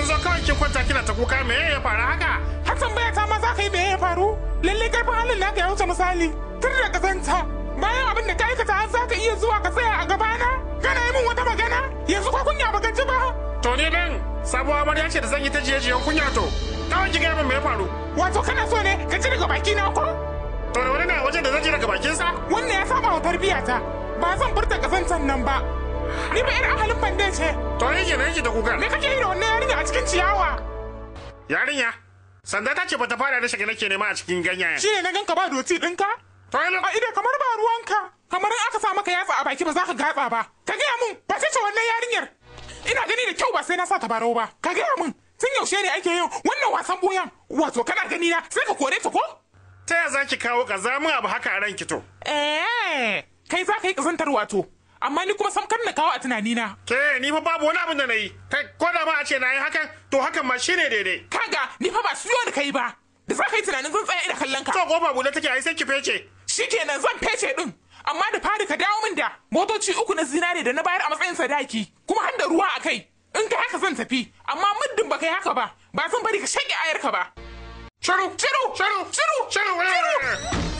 Kin zo kawai kin kwanta kina ta kuka, me ya faru haka? Har tambaya ta ma za ka yi me ya faru? Lalle karfin halin naka ya wuce misali. Tun da kazanta. Bayan abin da ka aikata har za ka iya zuwa ka tsaya a gabana? Kana yi min wata magana? Yanzu ko kunya baka ji ba? To ni nan sabuwar amarya ce da zan yi ta jiye-jiyen kunya to. Kawai ki gaya min me ya faru. Wato kana so ne ka ji daga baki na ko? To da wani na wajen da zan ji daga bakinsa? Wannan ya saba wa tarbiyata. Ba zan furta kazantan nan ba. Ni ba 'yar ahalin bande ce. To yake na yake da kuka. Me kake yi da wannan yarinya a cikin ciyawa? Yarinya, sanda ta ce bata fara da shiga nake nema a cikin ganyayen. Shi ne na ganka ba doti ɗinka? To A ido kamar ba ruwanka. Kamar in aka sa maka yatsa a baki ba za ka gatsa ba. Ka gaya mun ba ce wannan yarinyar. Ina gani da kyau ba sai na sa tabarau ba. Ka gaya mun tun yaushe ne ake yin wannan wasan boyan? Wato kana gani na sai ka kore ta ko? Ta ya za ki kawo kazamin abu haka a ranki to? Eh, kai za ka yi kazantar wato. Amma ni kuma sam kar na kawo a tunanina. Ke ni fa babu wani abin da na yi. Kai ko da ma a ce na yi hakan to hakan ma shine daidai. Kaga ni fa ba siyo ni kai ba. Da za ka yi tunanin zan tsaya ina kallon ka. To kofa buɗe take ai sai ki fece. Shikenan zan fece din. Amma da fari ka dawo min da motoci uku na zinare da na bayar a matsayin sadaki kuma har da ruwa a kai. In ka haka zan tafi amma muddin baka yi haka ba ba zan bari ka shanye ayarka ba. Shiru Shiru shiru shiru shiru. Shiru.